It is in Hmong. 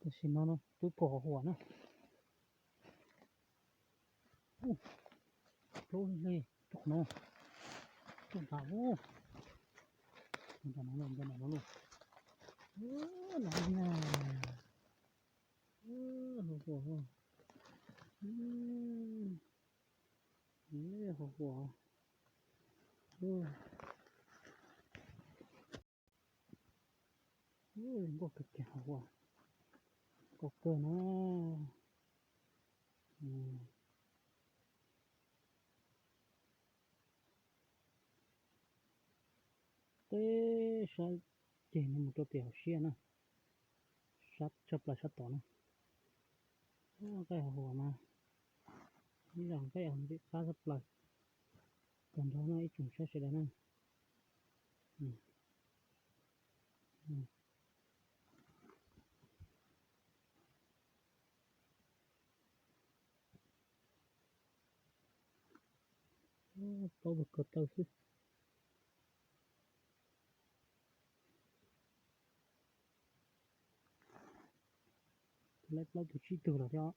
Tam sim no twb pom huam na. Plaub lig rau qhov no, rau nram ub, nram no los, nram no los, no na, huam, huam, huam, zoo nkauj kawg kiag, huam, nkauj kawg na. Teb sab ceg no mus rau pem hauv siab na, sab tshaj plaws sab tod na. Nqaij huam mas, ib zag nqaij ntxim qab tshaj plaws. Tag nrho no ib tsoom saib sawv daws na. Plaub tug ko taw xwb. Tus lawv plaub tug tsib tug los thiab.